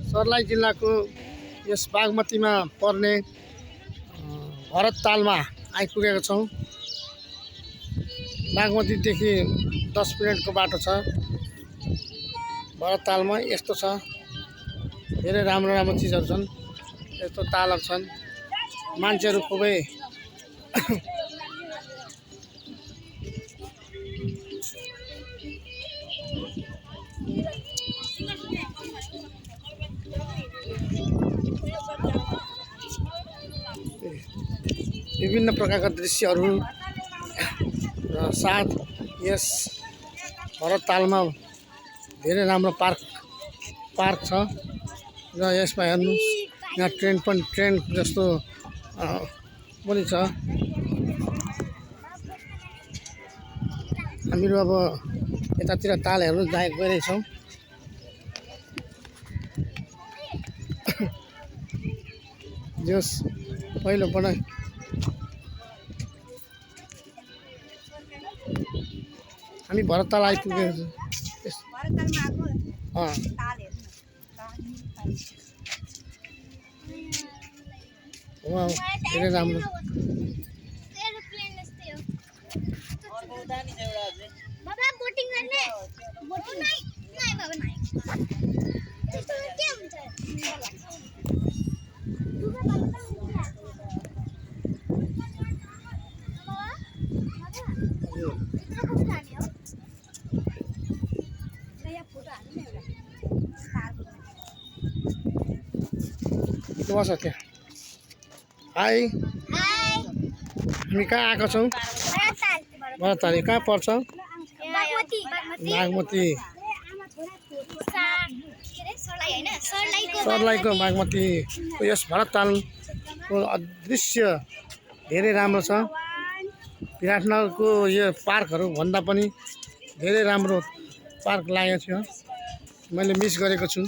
सर्लाही जिल्लाको यस बागमतीमा पर्ने भरततालमा आइपुगेका छौँ। बागमतीदेखि 10 मिनटको बाटो छ। भरततालमा यस्तो छ, धेरै राम्रो राम्रो चिजहरू छन्। यस्तो तालहरू छन्, मान्छेहरू खुबै विभिन्न प्रकारका दृश्यहरू र साथ यस भरततालमा धेरै राम्रो पार्क छ र यसमा हेर्नुहोस्, यहाँ ट्रेन जस्तो पनि छ। हामीहरू अब यतातिर ताल हेर्नु गइरहेछौँ। जस पहिलोपल्ट हामी भरतताल आइपुगेको छौँ। धेरै राम्रो। बस त्यहाँ। हाई, हामी कहाँ आएको छौँ? भरतताल कहाँ पर्छ? बागमती। सर्लाहीको बागमतीको यस भरततालको दृश्य धेरै राम्रो छ। विराटनगरको यो पार्कहरू भन्दा पनि धेरै राम्रो पार्क लागेको थियो। मैले मिस गरेको छु।